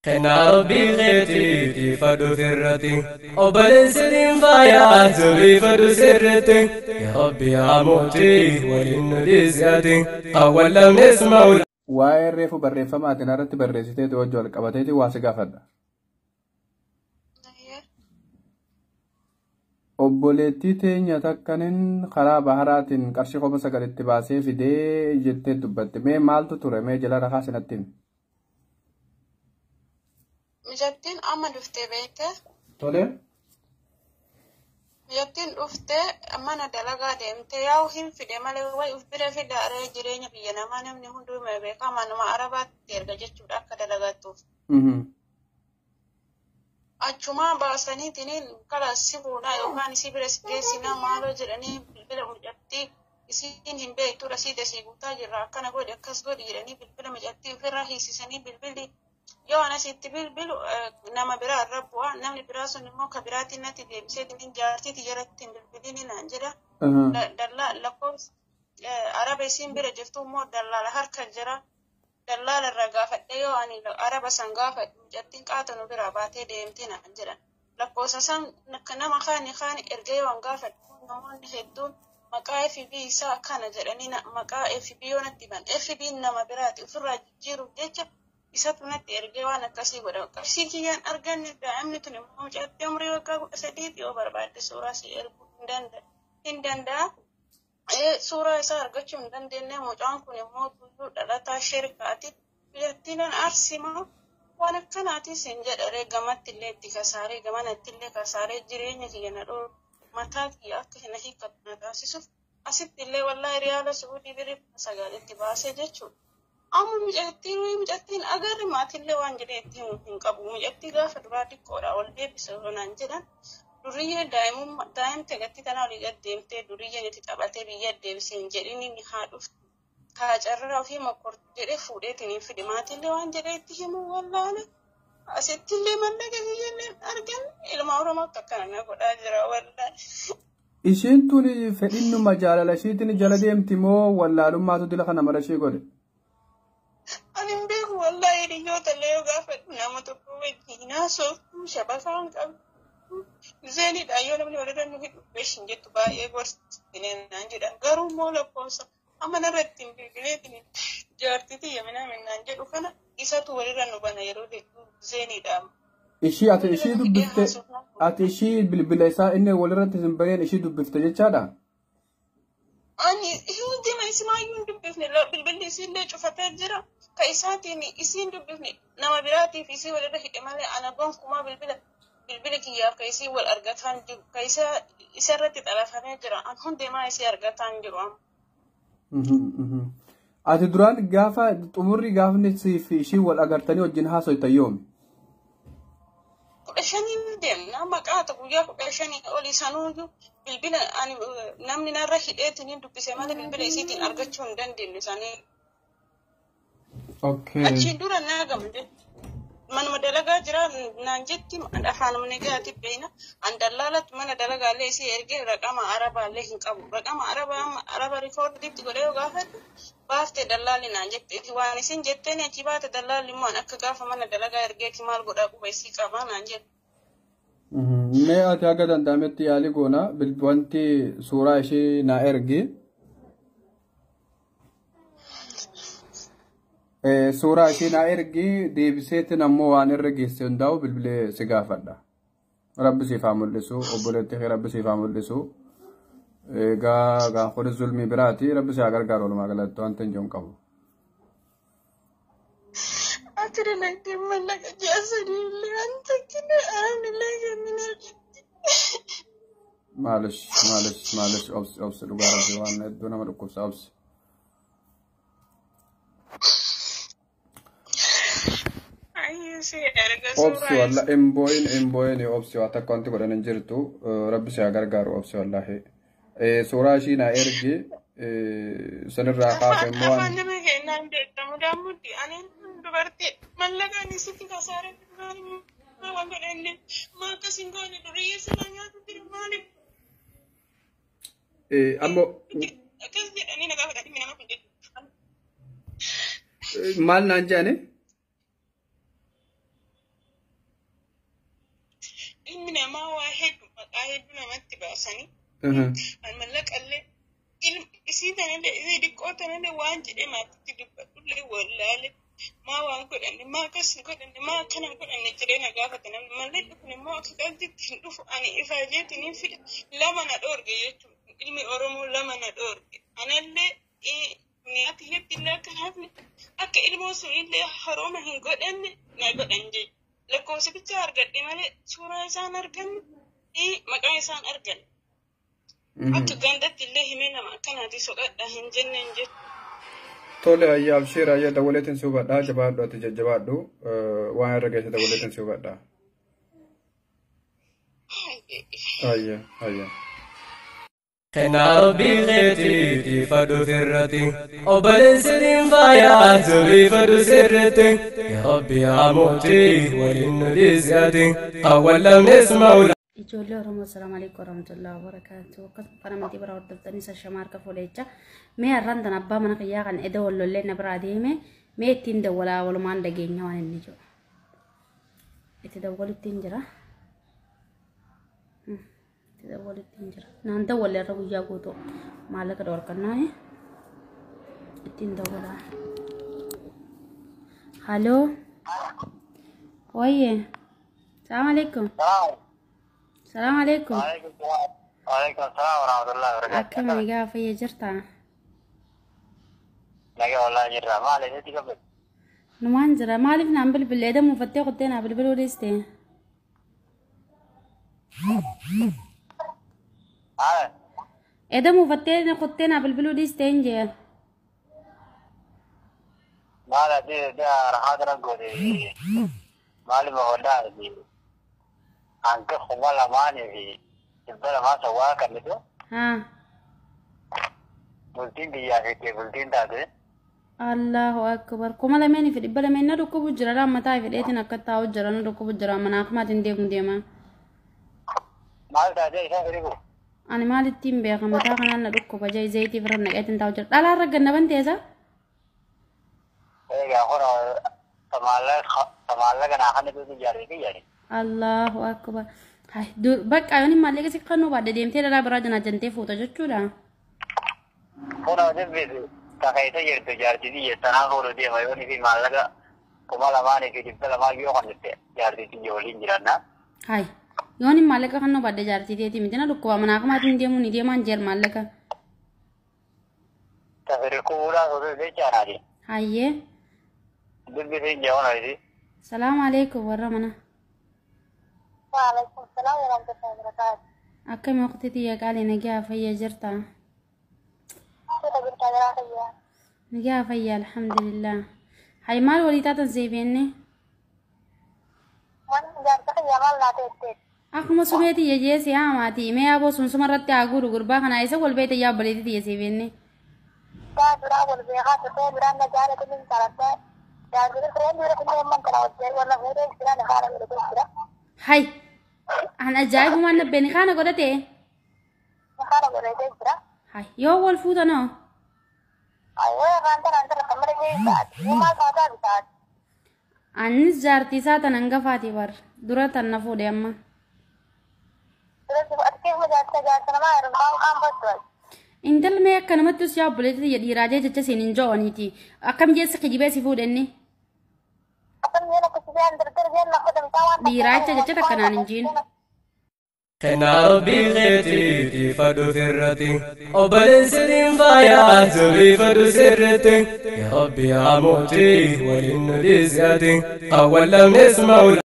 Kennaa Rabbii keetii tiifadhu firratti. Obboleessi faayaa jabeeffadhu sirritti. Yaa Rabbi yaa mootii waliin nu dhiisi kan wallamnes mawla. Waa'ee reefu barreeffama ati irratti barreessiteetu wajji wal qabateeti waa si gaafadha. Obboleettii teenya takkanin karaa baharaatiin qarshii 9,000 baasee fidee jettee dubbatte. Mee maaltu ture? Mee jala rakaa sinatti himi. Mijattiin amma dhuftee beekte. Tole. Mijattiin dhuftee mana dalagaa deemtee yaa'u hin fide malee wayi uf bira fidaaree jireenya biyya namaa namni hunduu beekaa manuma arabaatti erga jechuudha akka dalagattuuf. Achumaa baasaniitiin kala si fuudhaa yookaan isii bira si geessinaa maaloo jedhanii bilbila mucattii isiin hin beektu rasiida sii guutaa jirra akkana godhi akkas godhi jedhanii bilbila mucattii ofirraa hiisisanii bilbilli yoo anas itti bilbilu nama biraa irra bu'a namni biraa sun immoo ka biraatiin natti deebiseetiin jaartiiti jalatti hin bilbilini naan jedha. Dallaa lakkoofsa araba isiin bira jirtu immoo dallaala harka jira. Dallaala irraa gaafadhe yoo ani araba san gaafadhu mucattiin qaata nu biraa baatee deemti naan jedhan. Lakkoofsa san nama kaani kaani erga yoo an gaafadhu namoonni hedduun maqaa FB isaa akkana jedhanii maqaa FB yoo natti himan FB nama biraati ofirraa jijjiiruuf jecha isatu natti ergee waan akkasii godha. Qarshii kiyyaan arganne daa'imni tun immoo mucattii umrii waggaa 13 yoo barbaadde suuraa si erguu hin danda'a. Suuraa isaa argachuu hin dandeenye mucaan kun immoo tulluu dhalataa shirkaati. Biyyattiin arsimaa waan akkanaatis hin jedharee gamatti illee itti kasaaree gamanatti illee kasaaree jireenya kiyya na dhoo mataa kiyya akka na hiikkatu na taasisuuf asitti illee wallaahi riyaala suudii birii 9,000 baasee jechuudha. Amma mucattiin agarri maatillee waan jedhee itti himu hin qabu. Mucattii gaafa duraa xiqqoodha ol deebisa osoo naan jedhan duriyyee daa'imte gatti tanaa olii gad deemtee duriyyeen itti taphatee biyya deebisee hin jedhin inni haa dhuftu. Haa carraa ofii mokkortu jedhee fuudheetiin hin fide. Maatillee waan jedhee itti himu wallaale. Asittillee mallaqa kiyyallee argan ilma Oromoo akka akkana na godhaa jira wallaale. Ishiin tun fedhinnuma jaalala ishiitiin jala deemti moo wallaalummaatu dila kana mara ishee godhe? Ani hin beeku wallaahi hiriyoota illee yoo gaafadhu nama tokko wajjin haasoftu shabakaa hin qabdu. Zeeniidhaan yoo namni walirra nu hidhu beeshin jettu baay'ee gorsine naan jedhan garuu immoo lakkoofsa amma narra ittiin bilbileetiin jaartii tiyya minaamin naan jedhu kana isatu walirra nu bana yeroo hedduu zeeniidhaan. Ishii ati ishii dubbifte ati ishii bilbila isaa inni walirratti hin baneen ishii dubbifte jechaadha? Ani hundima isimaayyuu hin dubbifne bilbilli isiillee cufatee jira. Ka isaatiin isii hin dubbifne nama biraatiif isii walirra hidhe malee ana gonkumaa bilbila kiyyaaf ka isii wal argataan jiru ka isarratti xalafamee jira. An hundimaa isii argataan jiru amma. Ati duraan gaafa xumurri gaafni siif ishii wal agartanii wajjin haasoftan yoomi? 15 deemna maqaa guyyaa 15 olii sanuuyyuu bilbila ani namni narra hidheetiin dubbise malee bilbila isiitiin argachuu hin dandeenye isaanii. Achiin dura naa gamu manuma dalagaa jira naan jetti afaanuma nagaati beeyna an dallaalatti mana dalagaallee isii ergee raqama arabaallee hin qabu raqama arabaa amma araba rikoordiitti godhee yoo gaafadhu baaftee dallaalli naan jette waan isin jetteen achi baate dallaalli immoo akka gaafa mana dalagaa ergeeti maal godhaa quba isii qabaa naan jette. Mee ati haga danda'ametti yaalii goona wanti suuraa ishii naa ergi. Suuraa ishii naa ergi deebiseetiin ammoo waan irra geesse hundaa'u bilbilee si gaafadha. Rabbi siif haa mul'isu obboleettii kee rabbi siif haa mul'isu. Egaa gaafa zulmii biraati rabbi si haa gargaaru walumaa galatti wanta hin jiru qabu. Ati dalagdee mallaqa ji'a sadii illee wanta kenne arabni illee kenninee Maalish maalish maalish obsi obsi dhugaa rabbi waan hedduu nama dhukkubsa obsi. Obsi walla hin booyin obsi waa takka wanti godhan hin jirtu rabbi si haa gargaaru obsi wallaahi. Suuraa ishii naa ergi sanirraa kaase immoo Afaan nama kennaan beekamu daammutti ani dubartii mallaqa ani sitti kasaare waan godhanne maa akkas hin goone duriyyee silaa nyaatu jira maaliif ammoo akkas jedhanii na gaafatan dhimmi nama kun jechuudha. Maal naan jedhani? Ilmi namaa waa hedduu maqaa hedduu namatti baasanii. An mallaqallee isii tanallee isii xiqqoo tanallee waan jedhee maatiitti dubbadhullee wallaale maa waan godhanne maa akkas hin godhanne maa akkana hin godhanne jedhee na gaafate namni mallaqni kun immoo akka qalbiitti hin dhufu ani ifaajeetiin fida lama na dhoorge jechuudha. Ilmi Oromoo lama na dhoorge anallee duniyaatti heddillee akka hafne akka ilmoo sunillee harooma hin godhanne na godhan jechuudha. Lakkoofsa bichaa argadhe malee suuraa isaan arganne maqaa isaan arganne. Akka gandatti illee himee nama akkanaati soqadha hin jenneen jechuudha. Tole ayyaa abshiir ayyaa dawwaleetiin si hubadhaa jabaadhu ati jajjabaadhu waan irra geesse dawwaleetiin si hubadhaa. Ayyaa ayyaa. Kennaa Rabbii keetii fadhu firratti obboleessi faaya jabeeffadhu sirritti yaa Rabbi yaa mootii waliin nu dhiisati awwallamnes mawla. Ijoollee Oromoo assalaamu alaikum warahmatullahi wabarakatuh. Akkasuma kana maatii biraa hordoftanii sashamaa harka fuudhecha. Mee har'aan tan abbaa mana kiyyaa kan edda wallollee na biraa deeme mee ittiin dawwalaa walumaan dhageenya waan inni jiru. Itti dawwalutti hin jira. Itti dawwalutti hin jira. Naan dawwalle irra guyyaa guutuu maallaqa dhoorkannaa ittiin dawwalaa. Haloo. Wayyee. Salaamu alaikum. Salaamu alaikum. Waalaikum salaam warahmatullahi wabarakatuh. Akkam nagaa fayya jirtaa? Nagaa wallaahi jirra. Maali sitti qabde? Numaan jira. Maaliif naan bilbilee edda muufattee qottee naa bilbiluu dhiiste? Edda muufattee qottee naa bilbiluu dhiiste hin jee. Maali ati rahaata goote maali bahodhaa ati hanga 2002 sawwaa kennitu. Bultiin biyyaa fi bultiin taate. Allahu akbar. 2200 na dhukkubu jira mataa fedheetiin akka taa'u jira na dhukkubu jira mana akkumaatiin deemu deema. Maal taatee isaa firibu? Ani maalittiin beeka mataa kanaan na dhukkuba jee zayitii firra naqeetiin taa'u jira. Dhalaa irra gannaban teessa? Egaa hora maallaqa naa kan itti ijaaree biyyaani. Allahu akbar. Bakka yoon maallaqa si kannuu baadde deemtee dhalaa biraa janaajantee fuuta jechuudha. Hora dubbisu takaita jirtu jaartii biyya sanaa fuudhu deema yoon fi maallaqa 2200 yoo kannite jaartii biyya waliin jiranna. Hai yoon maallaqa kannuu baadde jaartii teetii miti na dhukkuba manaa kamaatiin deemuu ni deemaan jeer maallaqa. Tafirikuudhaa osoo jechaanaati. Hayyee. Dubbisiin jeewwan Salaamu alaikum warra mana. Waalaikum salaam warahmatullahi wabarakatuh. Akkami waqtii xiyya qaalii nagaa fayya jirta? Nagaa fayya alhamdulillah. Hay maal walii taatan seebeenne? Akkuma sumee xiyya jeesi haamaati mee aboo sun suma irratti haa guuru gurbaa kana isa wal beete yaa obboleetti xiyya seebeenne? Hay an ajaa'ibumaan nabbeeni kaana godhate? Hay yoo wal fuutanoo? Anis jaartii isaa tan hangafaati bar dura tan na fuudhe amma. Intalli mee akkanumatti si obboleetti xiyya dhiiraa jee jecha siin hin jo'aniiti. Akkam jeessa kijibee si fuudhe inni? Dhiiraa jecha takkanaan hin jiin. Kennaa Rabbii keetii fadhu firratti obboleessi faaya jabeeffadhu sirritti yaa Rabbi yaa mootii waliin nu dhiisati awwallamnes mawla.